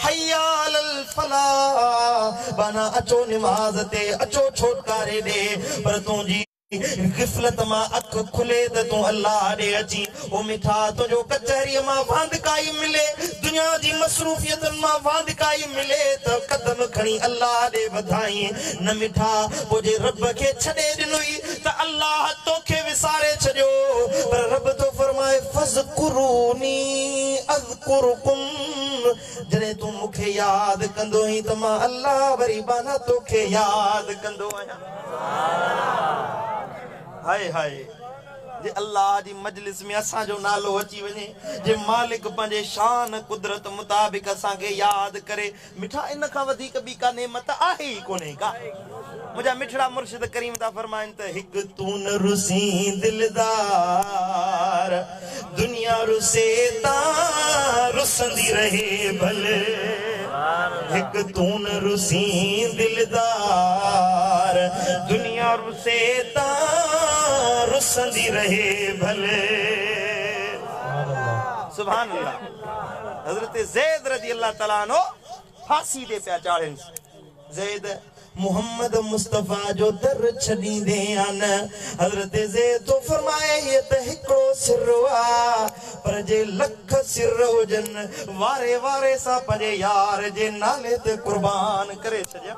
हय्याल फलाह, बाना अचो निमाज़ ते, अचो छोटकारे ॾे, पर तुंहिंजी गिफ़लत मां अख खुले त तूं अल्लाह ॾे अची। ओ मिठा तुंहिंजो कचहरीअ मां वांदकाई मिले, दुनिया जी मसरूफ़ियतुनि मां वांदकाई मिले त कदम खणी अल्लाह ॾे वधाई। न मिठा पोइ जे रब खे छॾे ॾिनोई त अल्लाह तोखे विसारे छॾियो, पर रब थो फरमाए फज़कुरूनी अज़कुरकुम, जॾहिं तूं मूंखे यादि कंदो आहीं त मां अल्लाह वरी बाना तोखे यादि कंदो आहियां। हाय हाय जे अल्लाह जी मजलिस में असांजो नालो अची वञे, जे मालिक पंहिंजे शान कुदरत मुताबिक़ असांखे यादि करे, मिठा इन खां वधीक ॿी का नेमत आहे ई कोन्हे का। मुंहिंजा मिठड़ा मुर्शिद करीम था फरमाइनि त हिकु तूं न रुसी दिलदार, दुनिया रुसे तां रुसंदी रहे भले, हिकु तूं न रुसी दिलदार, दुनिया रुसे तां रुसंदी रहे भले। सुभान अल्लाह। हज़रत ज़ैद रज़ी अल्लाह तआला अन्हु फांसी ते पिया चाढ़नि। ज़ैद मोहम्मद मुस्तफ़ा जो दर छॾींदे आहिनि। हज़रत ज़ैद थो फरमाए हीअ त हिकिड़ो सिर आहे, पर जे लख सिर हुजनि वारे वारे सां पंहिंजे यार जे नाले ते कुर्बान करे छॾियां।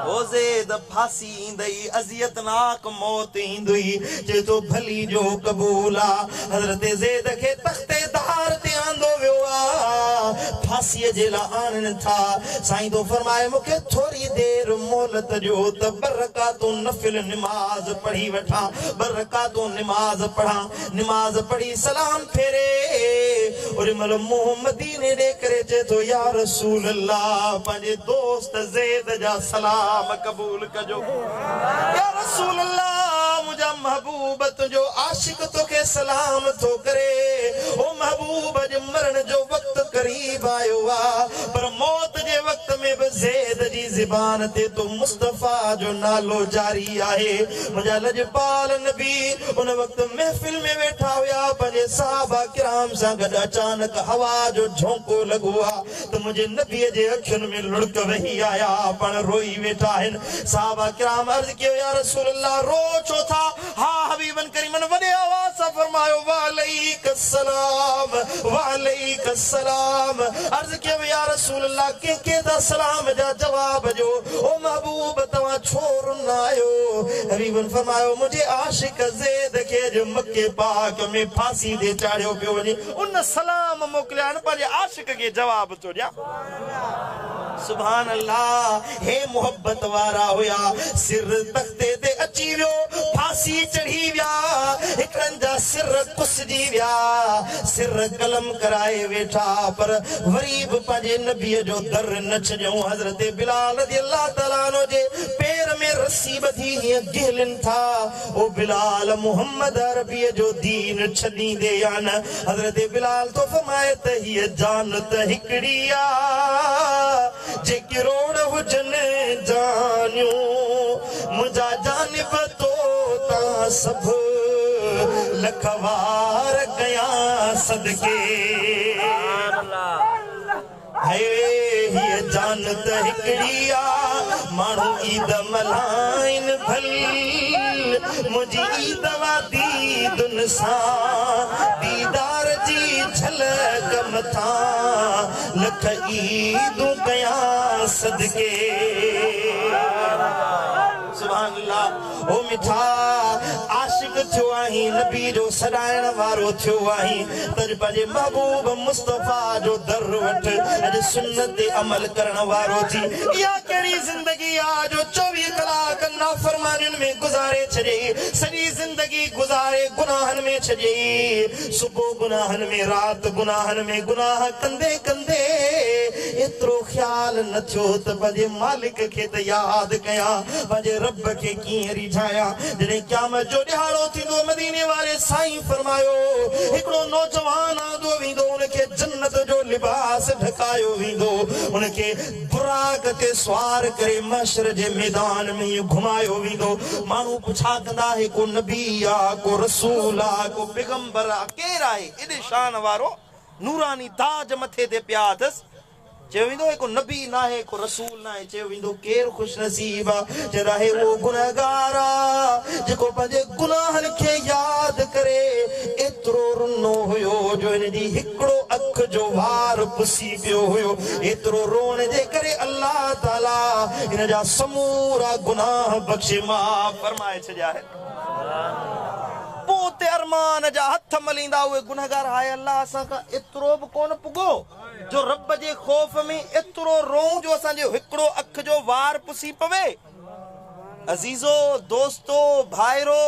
ओ ज़ैद फांसी ईंदई, अज़ियतनाक मौत ईंदई, चए थो भली जो क़बूल आहे। हज़रत ज़ैद खे तख़्ते दार ते आंदो वियो आहे, फांसीअ जे लाइ आणनि था। साईं थो फरमाए मूंखे थोरी देरि मोहलत ॾियो त ॿ रकातूं नफ़िल निमाज़ पढ़ी वठां, ॿ रकातूं निमाज़ पढ़ां। निमाज़ पढ़ी सलाम फेरे ओॾी महिल मुंहुं मदीने ॾे करे चए थो या रसूल अल्लाह पंहिंजे दोस्त ज़ैद जा सलाम क़बूल कजो। या रसूल अल्लाह मुंहिंजा महबूब तुंहिंजो आशिक तोखे सलाम थो करे। ओ महबूब अॼु मरण जो वक़्तु क़रीब आयो आहे, पर मौत जे वक़्त में बि ज़ैद जी ज़बान ते तो मुस्तफ़ा जो नालो जारी आहे। मुंहिंजा लजपाल नबी उन वक़्तु महफ़िल में वेठा हुया पंहिंजे सहाबा किराम सां गॾु। अचानक हवा जो झोंको लॻो आहे त मुंहिंजे नबीअ जे अखियुनि में लुड़क वही आया, पाण रोई वेठा आहिनि। सहाबा किराम अर्ज़ कयो या रसूल अल्लाह रो छो था? हा हबीबन करीमन वॾे आवाज़ सां फरमायो वालैक सलाम वालैक सलाम। अर्ज़ कयो या रसूल अल्लाह कंहिंखे था सलाम जा जवाब ॾियो? ओ महबूब तव्हां छो रुना आहियो? हबीबन फरमायो मुंहिंजे आशिक ज़ैद खे अॼु मक्के पाक में फांसी ते चाढ़ियो पियो वञे, उन सलाम मोकिलिया आहिनि, पंहिंजे आशिक खे जवाब थो ॾियां। सुभान अल्लाह। हे मोहब्बत वारा हुया, सिर तख़्ते ते अची वियो, फांसी चढ़ी विया, हिकिड़नि जा सिर कुसजी विया, सिर कलम कराए वेठा, पर वरी बि पंहिंजे नबीअ जो दर न छॾियऊं। हज़रत बिलाल रज़ी अल्लाह तआला अन्हु जे पेर में रस्सी ॿधी हीअं गिहलनि था, ओ बिलाल मोहम्मद अरबीअ जो दीन छॾींदे या न? हज़रत बिलाल थो फरमाए त हीअ जान त हिकिड़ी आहे, जे किरोड़ हुजनि जानियूं, मुंहिंजा जानिब तो तां सभु लखवार कयां सदके। हीअ जान त हिकिड़ी आहे, माण्हू ईद मल्हाइनि भल, मुंहिंजी ईद वादी दुन सां दीदार जी झलक مٿان لک عيدون ڪيان صدقي. سبحان الله او مٺا عاشق ٿيو آهين نبي جو سڏائڻ وارو ٿيو آهين ته اڄ پنهنجي محبوب مصطفيٰ جو در وٺ اڄ سنت تي عمل ڪرڻ وارو ٿي اها ڪهڙي زندگي آ جو چوويهه ڪلاڪ نافرمانين ۾ گذاري ڇڏيئي سڄي زندگي گذاري گناهن ۾ ڇڏيئي صبح گناهن ۾ رات گناهن ۾ گناهه ڪندي ڪندي ايترو خيال نه ٿيو ته پنهنجي مالڪ کي ته ياد ڪيان، پنهنجي رب کي ڪيئن ريجهايان. جڏهن قيامت جو ڏهاڙو ٿيندو، مديني واري سائين فرمايو، هڪڙو نوجوان آندو ويندو، ان کي جنت جو لباس ڍڪايو ويندو، ان کي براق تي سوار ڪري محشر جي ميدان ۾ ائين گهمايو ويندو، ماڻهو پڇا ڪندا، هي ڪو نبي آ، ڪو رسول آ، ڪو پيغمبر آ، ڪير آهي ايڏي شان وارو؟ نوراني تاج مٿي تي پيا اٿس. چيو ويندو هي ڪو نبي ناهي، ڪو رسول ناهي. چيو ويندو ڪير خوش نصيب آ؟ چوندا هي اهو گنهگار آ جيڪو پنهنجي گناهن کي ياد ڪري ايترو رنو هيو جو هن جي هڪڙو اک جو وار پسي پيو هيو. ايترو روئڻ جي ڪري الله تعالي هن جا سمورا گناهه بخشي معاف فرمائي ڇڏيا آهن. پوء اتي ارمان جا هٿ مليندا اهي گنهگار هاء الله اسان کان ايترو به ڪونه پڳو جو رب جي خوف ۾ ايترو روئون جو اسان جي هڪڙو اک جو وار پسي پوي. عزيزو، دوستو، ڀائرو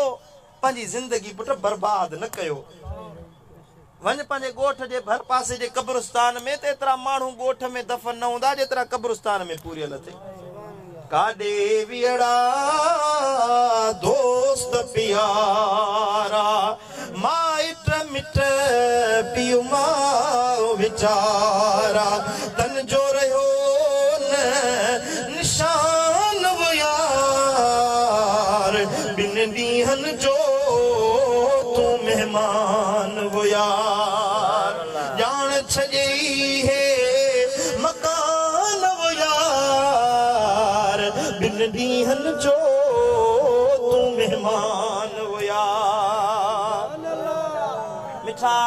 پنهنجي زندگي پٽ برباد نه ڪيو. وڃ پنهنجي ڳوٺ جي ڀرپاسي جي قبرستان ۾ ته ايترا ماڻهو ڳوٺ ۾ دفن نه هوندا جيترا قبرستان ۾ پوريل اٿئي. ڪاڏي ويئڙا دوست پيارا، مائٽ مٽ پيء ماء ويچارا، تن جو رهيو نه نشان و يار، ٻن ڏينهن جو تون مهمان و يار، ڄاڻ ڇڏيئي هي مڪان و يار، ٻن ڏينهن جو تون مهمان و يار. مٺا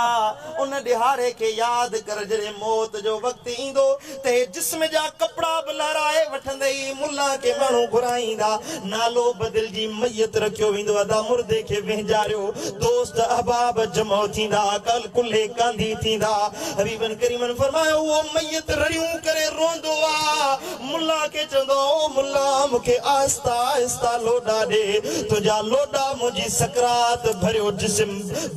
ان ڏهاڙي کي ياد ڪر جڏهن موت جو وقت ايندو ته هي جسم جا ڪپڙا به لهرائي وٺندئي، ملان کي ماڻهو گهرائيندا، نالو بدلجي ميت رکيو ويندو، ادا مردي کي وهنجاريو، دوست احباب جمع ٿيندا، ڪل ڪلهي ڪانڌي ٿيندا. حبيبن ڪريمن فرمايو، اهو ميت رڙيون ڪري روئندو آ، ملان کي چوندو آ، او ملان مون کي آهسته آهسته لوڏا ڏي، تنهنجا لوڏا منهنجي سڪرات ڀريو جسم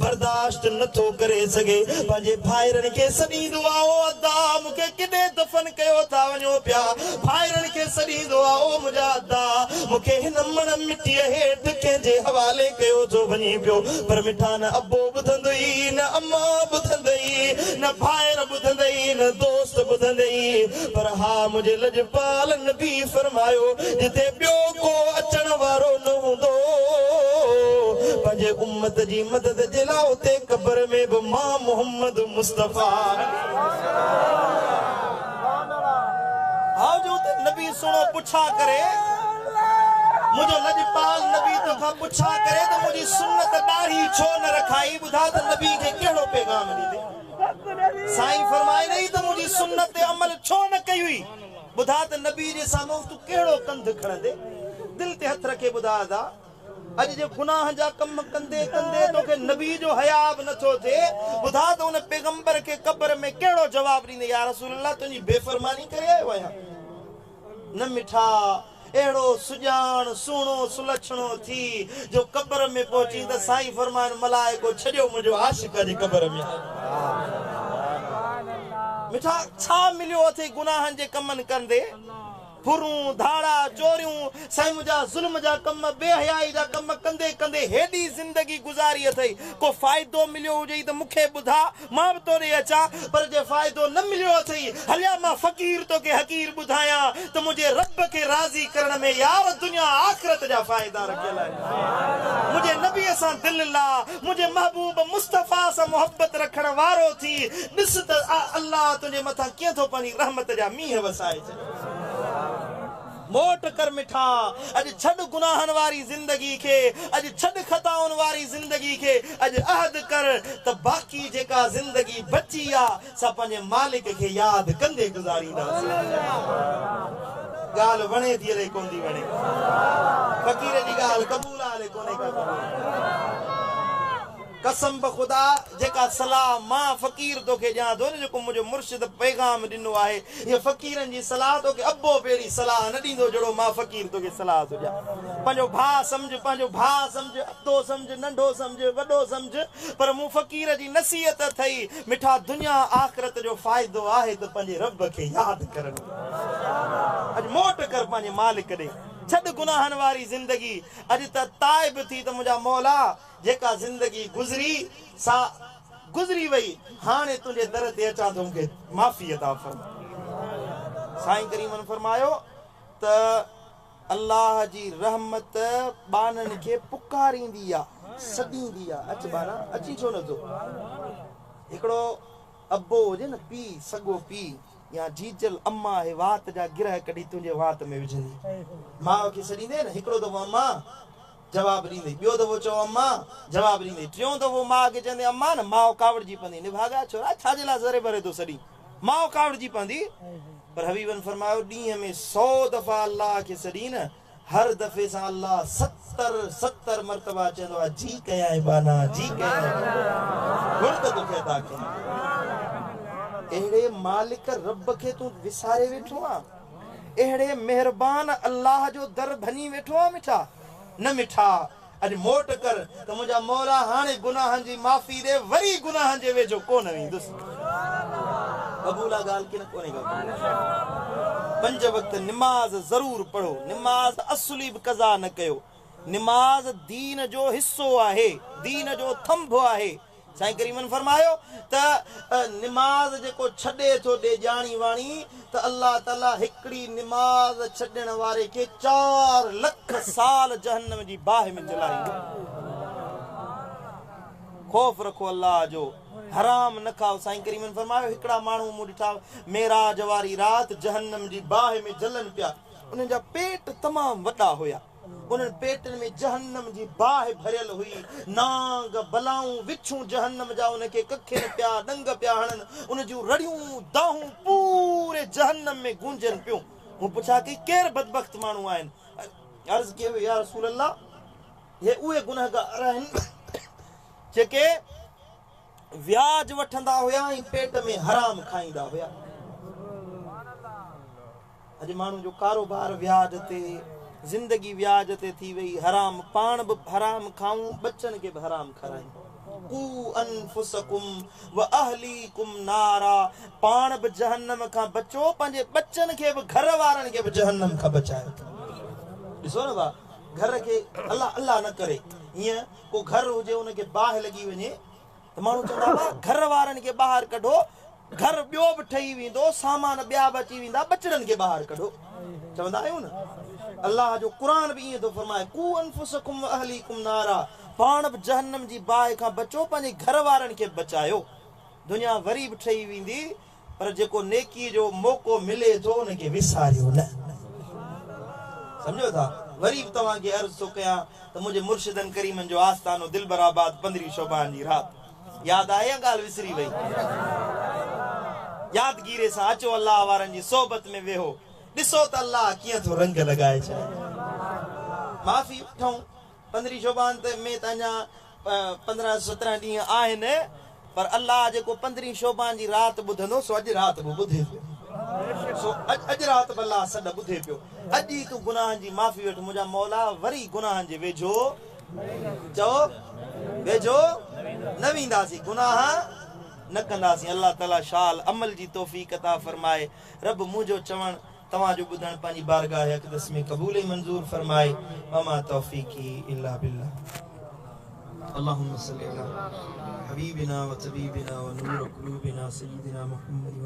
برداشت نه ٿو ڪري سگهي. پنهنجي ڀائرن کي سڏيندو آ، او ادا! مون کي ڪيڏي دفن ڪيو ٿا وڃو پيا. ڀائرن کي سڏيندو آ، او منهنجا ادا! مون کي هن مڻ مٽيء هيٺ ڪنهن جي حوالي ڪيو ٿو وڃين پيو. پر مٺا نه ابو ٻڌندوئي، نه اما ٻڌندئي، نه ڀائر ٻڌندئي، نه دوست ٻڌندئي. پر ها منهنجي لڄپال نبي فرمايو، جتي ٻيو ڪو اچڻ وارو نه هوندو، پنهنجي امت جي مدد جي لاء اتي قبر ۾ به مان محمد مصطفيٰ. هائو جو اتي نبي سهڻو پڇا ڪري، منهنجو لڄپال نبي توکان پڇا ڪري ته منهنجي سنت ڏاڙهي ڇو نه رکائي، ٻڌاء ته نبي کي ڪهڙو پيغام ڏيندين؟ سائين فرمائيندئي ته منهنجي سنت تي عمل ڇو نه ڪئي هئي؟ ٻڌاء ته نبي جي سامهون تون ڪهڙو ڪنڌ کڻندين؟ دل تي هٿ رکي ٻڌاء ادا! اڄ جي گناهن جا ڪم ڪندي ڪندي توکي نبي جو حياء به نٿو ٿئي، ٻڌاء ته ان پيغمبر کي قبر ۾ ڪهڙو جواب ڏيندين؟ يا رسول الله! تنهنجي بي فرماني ڪري آيو آهيان. نه مٺا! اهڙو سڄاڻ، سهڻو، سلڇڻو ٿي جو قبر ۾ پهچين ته سائين فرمائن ملائڪو ڇڏيو منهنجو عاشق اڄ قبر ۾ آيو. مٺا! ڇا مليو اٿئي گناهن جي ڪمن ڪندي؟ ڦرون، ڌاڙا، چوريون، سائين منهنجا ظلم جا ڪم، بي حيائي جا ڪم ڪندي ڪندي هيڏي زندگي گذاري اٿئي، ڪو فائدو مليو هجئي ته مون کي ٻڌاء، مان به تو ڏي اچان، پر جي فائدو نه مليو اٿئي، هليا مان فقير توکي حقير ٻڌايان ته منهنجي رب کي راضي ڪرڻ ۾ يار دنيا آخرت جا فائدا رکيل آهن. منهنجي نبيء سان دل لا، منهنجي محبوب مصطفيٰ سان محبت رکڻ وارو ٿي، ڏس ته الله تنهنجي مٿان ڪيئن ٿو پنهنجي رحمت جا مينهن وسائي ڇڏي. موٽ ڪر مٺا، اڄ ڇڏ گناهن واري زندگي کي، اڄ ڇڏ خطائن واري زندگي کي، اڄ عهد ڪر ته باقي جيڪا زندگي بچي آ سا پنهنجي مالڪ کي ياد ڪندي گذارينداسين. ڳالهه وڻي ٿي الائي ڪونه ٿي وڻي. فقير جي ڳالهه قبول آ الائي ڪونهي ڪا قبول. قسم بخدا جيڪا صلاح مان فقير توکي ڏيان ٿو نه جيڪو منهنجو مرشد پيغام ڏنو آهي هيء فقيرن جي صلاح توکي ابو به اهڙي صلاح نه ڏيندو جهڙو مان فقير توکي صلاح ٿو ڏيان. پنهنجو ڀاء سمجهه پنهنجو ڀاء سمجهه ادو سمجهه ننڍو سمجهه وڏو سمجهه پر مون فقير جي نصيحت اٿئي مٺا دنيا آخرت جو فائدو آهي ته پنهنجي رب کي ياد ڪرڻ. اڄ موٽ ڪر پنهنجي مالڪ ڏي ڇڏ گناهن واري زندگي اڄ ته تائب ٿي ته منهنجا مولا جيڪا زندگي گذري سا گذري وئي، هاڻي تنهنجي در تي اچان ٿو مون کي معافي عطا فرماء. سائين ڪريمن فرمايو ته الله جي رحمت ٻانهن کي پڪاريندي آ، سڏيندي آ، اچ ٻانها اچين ڇو نٿو؟ هڪڙو ابو هجي نه پيء، سڳو پيء يا جيجل اما اهي وات جا گرهه ڪڍي تنهنجي وات ۾ وجهندي. ماء کي سڏيندي نه هڪڙو دفعو اما جواب ڏيندي، ٻيو دفعو چئو اما، جواب ڏيندي، ٽيون دفعو ماء کي چوندي اما نه، ماء ڪاوڙجي پوندي، نڀاڳا ڇورا ڇا جي لاء ذري ڀري ٿو سڏين، ماء ڪاوڙجي پوندي، پر حبيبن فرمايو ڏينهن ۾ سو دفعا الله کي سڏين نه، هر دفعي سان الله ستر ستر مرتبا چوندو آهي جي ڪيائين ٻانها، جي ڪيائين ٻانها، گهر ته توکي عطا ڪيان. اهڙي مالڪ رب کي تون وساري ويٺو آن. اهڙي مهربان الله جو در ڀڃي ويٺو آن مٺا؟ نه مٺا، اڄ موٽ ڪر ته منهنجا مولا هاڻي گناهن جي معافي ڏي وري گناهن جي ويجهو ڪونه ويندس. قبول آ ڳالهه ڪي نه ڪونهي ڪا قبول. پنج وقت نماز ضرور پڙهو، نماز اصلي به قضا نه ڪيو، نماز دين جو حصو آهي، دين جو ٿنڀ آهي، سائين ڪريمن فرمايو ته نماز جيڪو ڇڏي ٿو ڏي ڄاڻي واڻي ته الله تعالي هڪڙي نماز ڇڏڻ واري کي چار لک سال جهنم جي باهه ۾ جلائيندو. خوف رکو الله جو، حرام نه کائو. سائين ڪريمن فرمايو هڪڙا ماڻهو مون ڏٺا معراج واري رات جهنم جي باهه ۾ جلن پيا، انهن جا پيٽ تمام وڏا هيا. انهن پيٽن ۾ جهنم جي باهه ڀريل هئي. نانگ، بلائون، وڇون جهنم جا ان کي ڪکين پيا، ڏنگ پيا هڻن. ان جون رڙيون، دانهون پوري جهنم ۾ گونجن پيون. مون پڇا ڪئي، ڪير بدبخت ماڻهو آهن؟ عرض ڪيو ويو، يا رسول الله! هي اهي گنهگار آهن، جيڪي وياج وٺندا هيا ۽ پيٽ ۾ حرام کائيندا هيا. اڄ ماڻهو جو ڪاروبار وياج تي، زندگي وياج تي ٿي وئي، حرام پاڻ به حرام کائون ٻچن کي به حرام کارايون. قو انفسکم واهليڪم نارا پاڻ به جهنم کان بچو پنهنجي ٻچن کي به گهر وارن کي به جهنم کان بچايو. ڏسو نه ڀا گهر کي الله الله نه ڪري هيئن ڪو گهر هجي ان کي باهه لڳي وڃي ته ماڻهو چوندا هئا گهر وارن کي ٻاهر ڪڍو، گهر ٻيو به ٺهي ويندو، سامان ٻيا به اچي ويندا، ٻچڙن کي ٻاهر ڪڍو. چوندا آهيون نه؟ الله جو قرآن به ائين ٿو فرمائي، قو انفسکم واهليڪم نارا، پاڻ به جهنم جي باهه کان بچو، پنهنجي گهر وارن کي به بچايو. دنيا وري به ٺهي ويندي، پر جيڪو نيڪي جو موقعو ملي ٿو ان کي وساريو نه. سمجهو ٿا؟ وري به توهان کي عرض ٿو ڪيان ته منهنجي مرشدن ڪريمن جو آستانو دلبر آباد پندرهين شعبان جي رات ياد آهي يا ڳالهه وسري وئي؟ يادگيري سان اچو الله وارن جي صحبت ۾ ويهو ڏسو ته الله ڪيئن ٿو رنگ لڳائي ڇڏي. معافي وٺون. پندرهين شعبان ته ۾ ته اڃا 15 17 ڏينهن آهن پر الله جيڪو پندرهين شعبان جي رات ٻڌندو سو اڄ رات به ٻڌي پيو سو اڄ رات به الله سڏ ٻڌي پيو اڄ ئي تون گناهن جي معافي وٺ منهنجا مولا وري گناهن جي ويجهو چئو ويجهو نه وينداسين گناهه نه ڪنداسين الله تعالي شال عمل جي توفيق عطا فرمائي رب منهنجو چوڻ توهان جو ٻڌڻ پنهنجي بارگاھ اقدس ۾ قبول ۽ منظور فرمائي وما توفيقي الا بالله. اللهم صل علي حبيبنا وطبيبنا ونور قلوبنا سيدنا محمد.